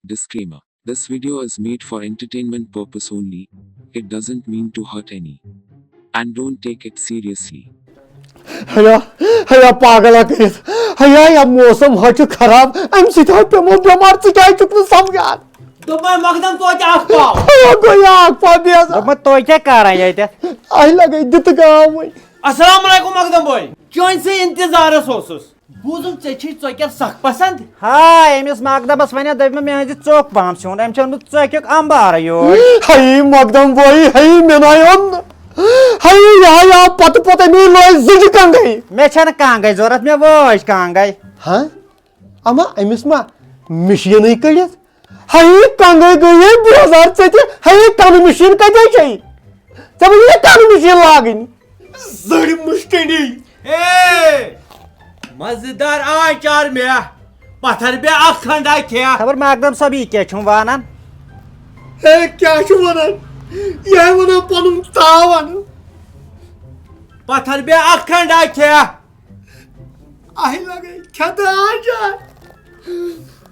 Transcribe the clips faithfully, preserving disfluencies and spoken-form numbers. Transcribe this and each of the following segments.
Disclaimer. This video is made for entertainment purpose only. It doesn't mean to hurt any. And don't take it seriously. ہیا، ہیا پاگل ہا کٔرِتھ۔ ہیا، یا موسم ہا چھُ خراب، اَمہِ سۭتۍ ہا پیوٚمُت بٮ۪مار، ژٕ کیٛازِ چھُکھ نہٕ سمجھان؟ دوٚپمَے مۄخدم توتہِ اکھ پاو۔ ہیا گوٚو یا اکھ پاو بے عزت۔ دوٚپمَے تُہۍ کیٛاہ کران ییٚتٮ۪تھ؟ اَہہِ لگے دِتہٕ گام وۄنۍ۔ السلام علیکم مۄخدم بھاے، چٲنۍ سٕے انتظارس اوسُس۔ بوٗزُم ژےٚ چھے ژۄکٮ۪ر سخ پسند۔ ہاے، أمِس مۄخدمس وَنیو، دوٚپمَے مےٚ أنۍ زِ ژوٚک پہم سیُن، أمۍ چھُ اوٚنمُت ژۄکیُک اَمبارٕے یوت۔ ہَے مۄخدم بویی، ہَے مےٚ نَے اوٚن نہٕ۔ ہَے یہِ ہا یہِ آو پَتہٕ پَتہٕ أمۍ لوے زٕجہِ کنٛگَے۔ مےٚ چھَنہٕ کنٛگَے ضوٚرَتھ، مےٚ وٲج کنٛگَے۔ ہاں؟ اما أمِس ما مِشیٖنٕے کٔڑِتھ؟ ہَے کنٛگَے گٔیے بیزار ژےٚ تہِ، ہَے کَنہٕ مِشیٖن کَتہِ چھے؟ ژےٚ ما چھے کَنہٕ مِشیٖن لاگٕنۍ؟ زٔڑۍ مُشکنڈی۔ اے، مزٕدار آنچار مےٚ، پتھر بیٚیہِ اکھ کھنڈا کھےٚ۔ خبر مقدم صٲب یہِ کیٛاہ چھُم وانان؟ ہے، کیٛاہ چھُ ونان؟ یہِ ہے ونان پنُن تاوان۔ پتھر بیٚیہِ اکھ کھنڈا کھےٚ۔ آہہِ لگے کھٮ۪تہٕ آنچار۔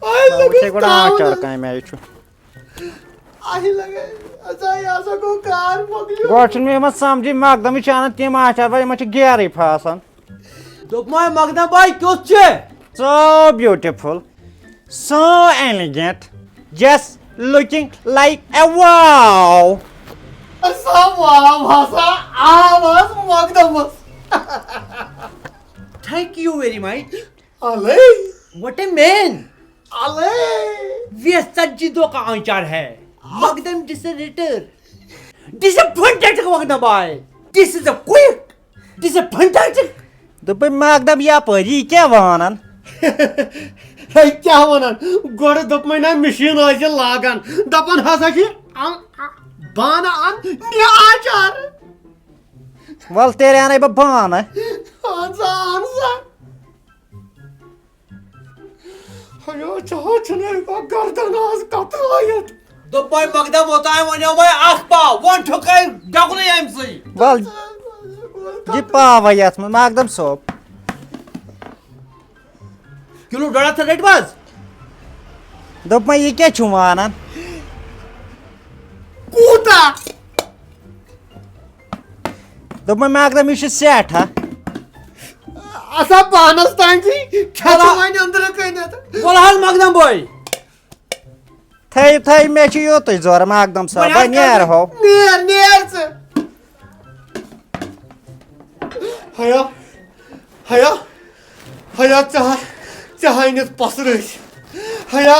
آہہِ لگے وٕچھے گۄڈٕ آنچار تاوان۔ کامہِ آیہِ چھُ۔ آہہِ لگے، اژا یہِ ہسا گوٚو کار مۄکلیو۔ گۄڈٕ چھُنہٕ مےٚ یِوان سمجھٕے، مقدمٕے چھِ انان تِم آنچار، وۄنۍ یِمن چھِ گیرٕے پھاسان۔ دوٚپمَے مۄخدم بھاے کیُتھ چھِ؟ So beautiful, so elegant, just looking like a wow. سا واو ہسا آو از مۄخدمس۔ Thank you very much. الے۔ What a man. الے۔ ویس ژتجی دۄہ کا آنچار ہے۔ مۄخدم ڈسریٹر۔ Disappointed مۄخدم boy. This is a quick۔ This is a fantastic۔ دوٚپمَے مقدم یپٲرۍ، یہِ کیٛاہ وانان؟ ہے، کیٛاہ وَنان؟ گۄڈٕ دوٚپمَے نا مِشیٖن ٲسۍ لاگان، دَپان ہسا چھِ اَن-، اَن-، بانہٕ اَن، نہِ آچار۔ وَل تیٚلہِ اَنَے بہٕ بانہٕ۔ اَہَن سا، اَہَن سا۔ ہیو، ژےٚ ہا چھُنہٕ ہیٚکان گردن آز کترٲیِتھ۔ دوٚپمَے مۄخدم اوٚتام وَنیومَے اکھ پاو، وۄنۍ ٹھُکَے ڈۄگنٕے أمۍ سٕے۔ وَل، یہِ پاوَے یَتھ منٛز، مۄخدم صٲب۔ کِلوٗ ڈۄڈ ہَتھ رٔٹۍ بہٕ حظ۔ دوٚپمَے، یہِ کیٛاہ چھُ وانان؟ کوٗتاہ؟ دوٚپمَے، مےٚ اَکھ دۄہ، یہِ چھُ سیٹ، ہا؟ اَسا پانَس تام چھُے، کھٮ۪ژٕ وَلہٕ۔ وۄنۍ أنٛدرٕ کٔنٮ۪تھ۔ وَلہٕ حظ، مۄخدم بوے۔ تھٲیِو، تھٲیِو، مےٚ چھُ یوٗتُے ضوٚرَتھ، مۄخدم صٲب، وۄنۍ بہٕ حظ نیرٕ کَر ہو۔ نیر، نیر ژٕ۔ ہیا، ہیا، ہیا، ژےٚ ہا، ژےٚ ہا أنِتھ پَسرٕ أسۍ۔ ہیا،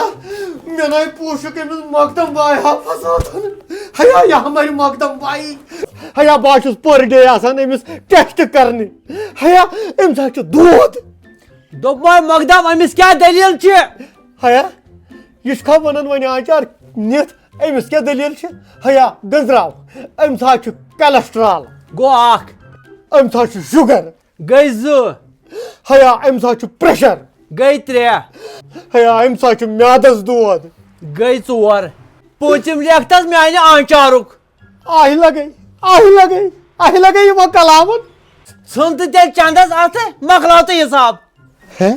مےٚ نَے پوٗشُک أمِس مۄخدم بایہِ ہا فسادن۔ ہیا، یہِ ہا مَرِ مۄخدم بایی۔ ہیا، بہٕ ہا چھُس per day آسان أمِس ٹیسٹ کرنہِ۔ ہیا، أمِس ہا چھُ دود۔ دوٚپمَے مۄخدم، أمِس کیٛاہ دٔلیٖل چھِ؟ ہیا، یہِ چھُکھا وَنان وۄنۍ آنچار نِتھ، أمِس کیٛاہ دٔلیٖل چھِ؟ ہیا، گٔنٛزراو، أمِس ہا چھُ cholesterol۔ گوٚو اَکھ۔ أمِس ہا چھُ شُگر۔ گٔے زٕ۔ ہیا، أمِس ہا چھُ pressure۔ گٔے ترٛےٚ۔ ہیا، أمِس ہا چھُ میادس دود۔ گٔے ژور۔ پوٗنٛژِم لیکھ تس میانہِ آنچارُک۔ آہہِ لگے، آہہِ لگے، آہہِ لگے یِمو کلامن۔ ژھٕن تہٕ تیٚلہِ چندس اتھٕ، مۄکلاو تہٕ حساب۔ ہے،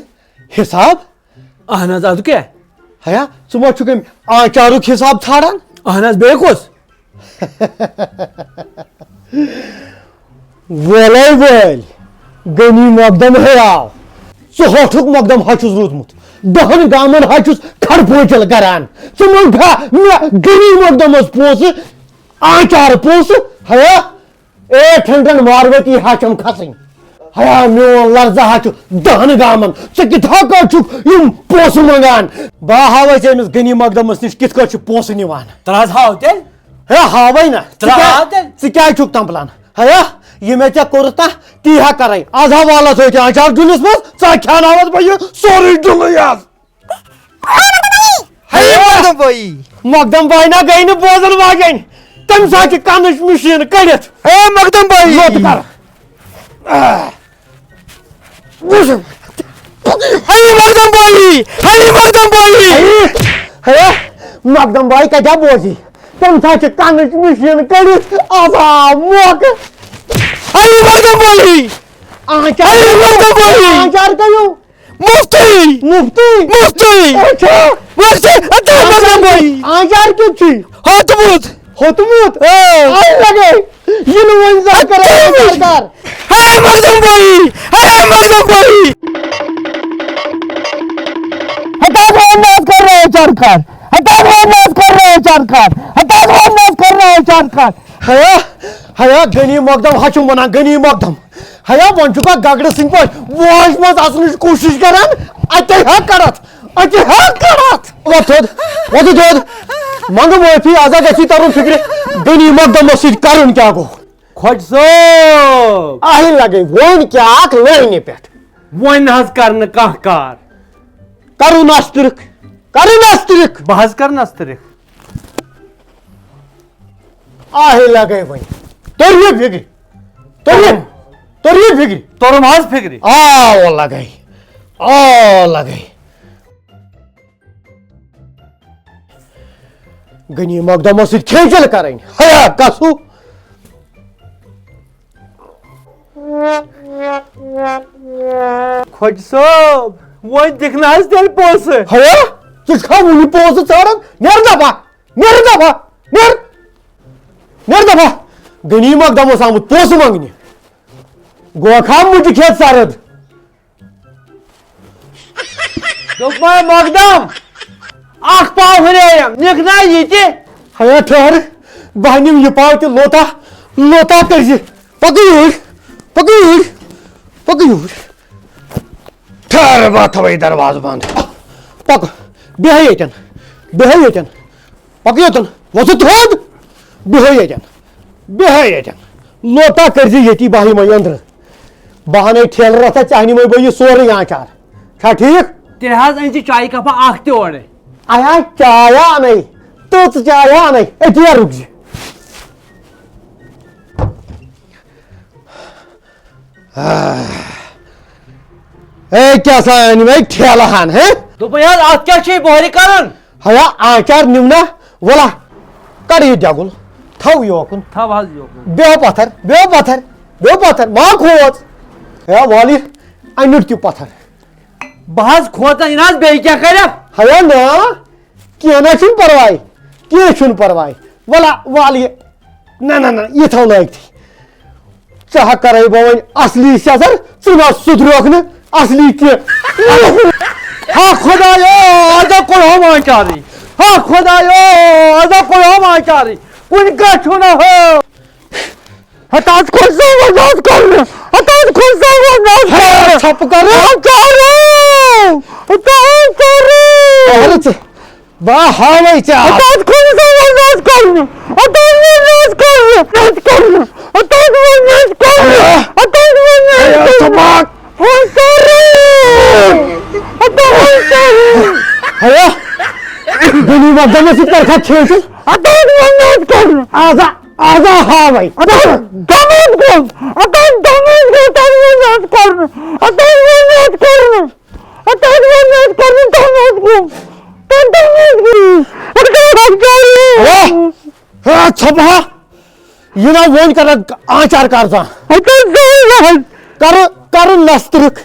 حساب؟ اہن حظ، ادٕ کیٛاہ؟ ہیا، ژٕ ما چھُکھ أمۍ آنچارُک حساب ژھانڈان؟ اہن حظ، بیٚیہِ کُس؟ وولے وٲلۍ، غنی مۄقدم ہے آو۔ ژٕ ہوٹھُک مۄقدم ہا چھُس روٗدمُت۔ دَہَن گامَن ہا چھُس کھڑپوچل کران۔ ژٕ منٛگہٕ ہا مےٚ غنی مۄقدمس پونٛسہٕ، آنچار پونٛسہٕ، ہیا؟ Eight hundred ماروتی ہا چھَم کھسٕنۍ۔ ہیا، میون لرزٕ ہا چھُ دَہَن گامَن۔ ژٕ کِتھ کٲٹھۍ چھُکھ یِم پونٛسہٕ منٛگان؟ بہٕ ہاوَے ژےٚ أمِس غنی مۄقدمَس نِش کِتھ کٲٹھۍ چھُ پونٛسہٕ نِوان۔ تَلہٕ حظ ہاو تیٚلہِ۔ ہے، ہاوَے نہ۔ ژٕ تَلہٕ کیٛاہ، ہاو تیٚلہِ۔ ژٕ کیٛازِ چھُکھ تَمبلان؟ ہیا، یہِ مےٚ ژےٚ کوٚرُتھ نا، تی ہا کَرَے۔ آز ہا والَتھ ہوٚتہِ آنچار ڈُلِس منٛز، ژٕ ہا کھیٛاناوَتھ بہٕ یہِ سورُے ڈُلٕے آز۔ ہے مقدم بایی۔ مقدم بایی نا گٔے نہٕ بوزن واجٮ۪ن۔ تٔمۍ سا چھِ کنٕچ مِشیٖن کٔڑِتھ۔ ہے مقدم بایی۔ لوٚت کر۔ آہ۔ ہے مقدم بایی۔ ہے مقدم بایی۔ ہے، ہے، مقدم بایی کتہِ بوزی؟ تٔمۍ سا چھِ کنٕچ مِشیٖن کٔڑِتھ۔ عذاب موقعہٕ۔ ہے مقدم بایی۔ آنچار ہے مقدم بایی۔ آنچار کٔرِو۔ مُفتٕے۔ مُفتٕے۔ مُفتٕے۔ اچھا۔ مُفتٕے۔ اچھا، اچھا۔ آنچار کیُتھ چھُے؟ ہوٚتمُت۔ ہوٚتمُت؟ آ۔ آے لگے۔ یہِ نہٕ وۄنۍ زانٛہہ کرے سرکار۔ ہے مخدوم بھائی، ہے مخدوم بھائی۔ ہتا بہت ناز کر رہے چرخان۔ ہتا بہت ناز کر رہے چرخان۔ ہتا بہت ناز کر رہے چرخان۔ ہیا، ہیا، غنی مقدم ہا چھُم ونان، غنی مقدم۔ ہیا، وۄنۍ چھُکھا گگرٕ سٕنٛدۍ پٲٹھۍ واش منٛز اژنٕچ کوٗشِش کران؟ اتے ہا کڑتھ، اتے ہا کڑتھ۔ وۄتھ تھوٚد، وۄتھ تھوٚد۔ منٛگہٕ معٲفی، آزا گژھی ترُن فکرِ، غنی مقدمس سۭتۍ کرُن کیٛاہ گوٚو؟ خۄجہِ صٲب! آہہِ لگے، وۄنۍ کیٛاہ اکھ لٲنہِ پٮ۪ٹھ؟ وۄنۍ نہ حظ کرنہٕ کانٛہہ کار۔ کرُن نسترک، کرُن نسترک۔ بہٕ حظ کرٕ نسترک۔ آہے لگے وۄنۍ۔ توٚر یہِ فِکرِ؟ توٚر یہِ؟ توٚر یہِ فِکرِ؟ توٚرُم حظ فِکرِ۔ آ، او لگے۔ آ، لگے۔ غنی مقدمس سۭتۍ کھیٚن چٮ۪ن کرٕنۍ۔ ہیا، کسو۔ خۄجہِ صٲب، وۄنۍ دِکھ نہٕ حظ تیٚلہِ پونٛسہٕ۔ ہیا، ژٕ چھُکھا وُنہِ پونٛسہٕ ژاران؟ نیر دفعہ، نیر دفعہ، نیر، نیر دفعہ۔ غنی مقدم اوس آمُت پونٛسہٕ منٛگنہِ۔ گوکھا مُجہِ کھٮ۪تھ سرد۔ دوٚپمَے مقدم، اکھ پاو ہُریٚیَم، نِکھ نا یہِ تہِ؟ ہیا ٹھہر، بہٕ نِم یہِ پاو تہِ لوتا، لوتا کٔرۍ زِ۔ پَکہٕ یوٗرۍ، پَکہٕ یوٗرۍ، پَکہٕ یوٗرۍ۔ ٹھہر، بہٕ تھاوَے دروازٕ بنٛد۔ پَکہٕ، بیٚہہ ییٚتٮ۪ن، بیٚہہ ییٚتٮ۪ن۔ پَکہٕ یوٚتَن، وۄتھٕ تھوٚد، بیٚہو ییٚتٮ۪ن، بیٚہو ییٚتٮ۪ن۔ لوٹا کٔرۍ زِ ییٚتی بہٕ یِمَے أنٛدرٕ۔ بہٕ اَنَے ٹھیلہٕ رَژھا، ژےٚ نِمَے بہٕ یہِ سورُے آنٛچار۔ چھا ٹھیٖک؟ تیٚلہِ حظ أنۍ زِ چایہِ کپا اکھ تہِ اورَے۔ اَیا چایا اَنَے، تٔژ چایا اَنَے، أتی ہا رُک زِ۔ آہ۔ اے، کیٛاہ سا أنۍ مےٚ ٹھیلہٕ ہن، ہے؟ دوٚپمَے حظ، اَتھ کیٛاہ چھُے بۄہرِ کَرُن؟ ہیا، آنٛچار نیوٗ نا، وَلا، کَڑ یہِ دٮ۪گُل، تھاو یوکُن۔ تھاو حظ یوکُن۔ بیٚہو پَتھر، بیٚہو پَتھر، بیٚہو پَتھر، ما کھوژ۔ ہے، وال یہِ، اَمیُک تہِ پَتھر۔ بہٕ حظ کھوژان، یہِ نہ حظ بیٚیہِ کیٛاہ کَرٮ۪کھ؟ ہیا نا، کینٛہہ نہ چھُنہٕ پَرواے، کینٛہہ چھُنہٕ پَرواے۔ وَلا، وال یہِ، نہ، نہ، نہ، یہِ تھاو لٲگتھٕے۔ ژٕ ہا کرے بہٕ وۄنۍ اصلی سیزر، ژٕ ما سُدریوکھ نہٕ اصلی تہِ۔ ہا خدایو، ادا کوٚرہم آنچارٕے۔ ہا خدایو، ادا کوٚرہم آنچارٕے۔ کُنہِ کتھ چھُو نہٕ ہٲو۔ ہتہٕ حظ کھوٚت زبردست کرنہٕ۔ ہتہٕ حظ کھوٚت زبردست ہے، کرنہٕ۔ ژھۄپہٕ کرٕ۔ آنچارٕے۔ ہتہٕ آنچارٕے۔ اہرٕ ژٕ۔ بہٕ ہاوَے ژےٚ آز۔ اَتھ آز کھوٚت زبردست کرنہٕ۔ اَتھ آز زبردست کرنہٕ۔ اَتھ آز زبردست کرنہٕ۔ اَتھ آز زبردست کرنہٕ۔ اَتھ آز زبردست ہے، کرنہٕ۔ ژٕ باگ۔ ہاے سورُے۔ اَتھ آز زبردست کرنہٕ۔ ہے، غنی مقدمس سۭتۍ کر کھا کھیل ژٕ؟ اَتھ آز زبردست کرنہٕ۔ آزا، آزا ہاوَے۔ اَتھ آز دمس گوٚو۔ اَتھ آز دمس گوٚو، اَتھ آز زبردست کرنہٕ۔ اَتھ آز زبردست کرنہٕ۔ اَتھ حظ ووٚن مےٚ، اَتھ کَرُن تَتھ منٛز کُن۔ تَتھ، تَتھ منٛز کُن۔ اَتھ کَرُن اَتھ کَرُن۔ ہے، ہے، ژھۄپہٕ ہا۔ یہِ نا وۄنۍ کَرَکھ آنٛچار کَر ژٕ۔ اَتھ حظ گوٚو نہ حظ۔ کَرُن، کَرُن نَسترٕک۔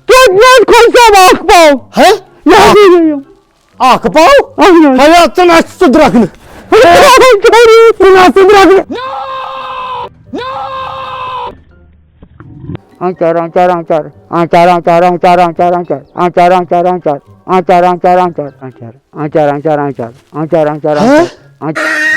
تَتھ منٛز کھوٚل صٲب اَکھ پاو۔ ہے؟ یہِ حظ یہِ۔ اکھ پاو؟ اہن حظ۔ ہے، ژٕ نہ ژٕ درٛکھ نہٕ۔ ژٕ نہ ژٕ درٛکھ نہٕ۔ آنچار، آنچار، آنچار۔ آنچار، آنچار، آنچار۔ ہاں؟ آنچار، آنچار، آنچار۔